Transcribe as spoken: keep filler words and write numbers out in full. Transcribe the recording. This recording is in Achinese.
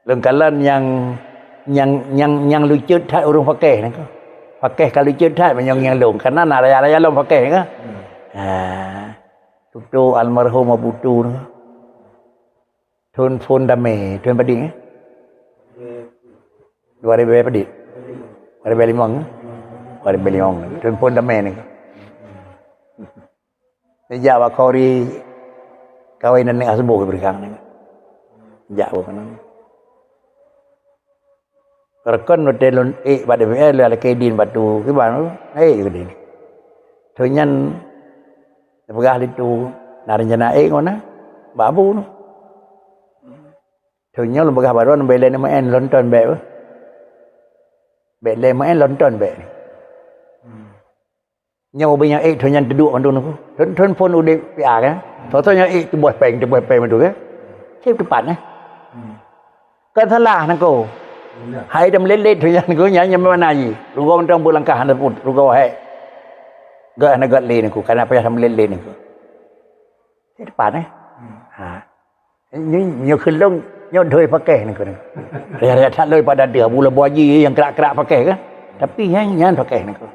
Lôn kalon nyang, nyang, nyang, nyang lucut that ureuëng pakéh niko. Pakéh ka lucut that meunyoe nyang lôn, karena na raya-raya lôn pakéh niko. Ha. Tutu almarhum Abu Tu niko. Thon phon damé, thon padit, eh? Dua ribu padit. Dua ribu lima, eh? Dua ribu lima. Thon phon damé niko. Sejak bak Khori kawin dan nek asboh berikang ni. Jak bak kanan. Kerekon hotel lôn ék bak D P R lé alaki din batu kiban tu. Ék ke din. Thon nyan peugah lé tu na rencana ék ngon na bak abu tu. Thon nyoe lôn peugah baron bele nama en lonton bek. Bele ma en lonton bek. Nyoe ubé nyang ék thon nyan teuduek mandum niko. Thon, thon phon udép P A kan. Thon, thon nyang ék tuboh péng, tuboh péng mandum kan. Cit teupat eh. Kan salah niko. Hai dah meleleh thon nyan niko, nyan nyang mana ji. Rugoe mantong beulangkah hana pun, rugoe hai. Gak hana gak lé niko, karena payah dah meleleh niko. Cit teupat eh. Ha. Nyoe, nyoe kheun lôn, nyoe doi pakéh niko. Raya-raya that lôi pada dia, bula buaji yang kerak-kerak pakéh kan. Tapi nyan, nyan pakéh niko.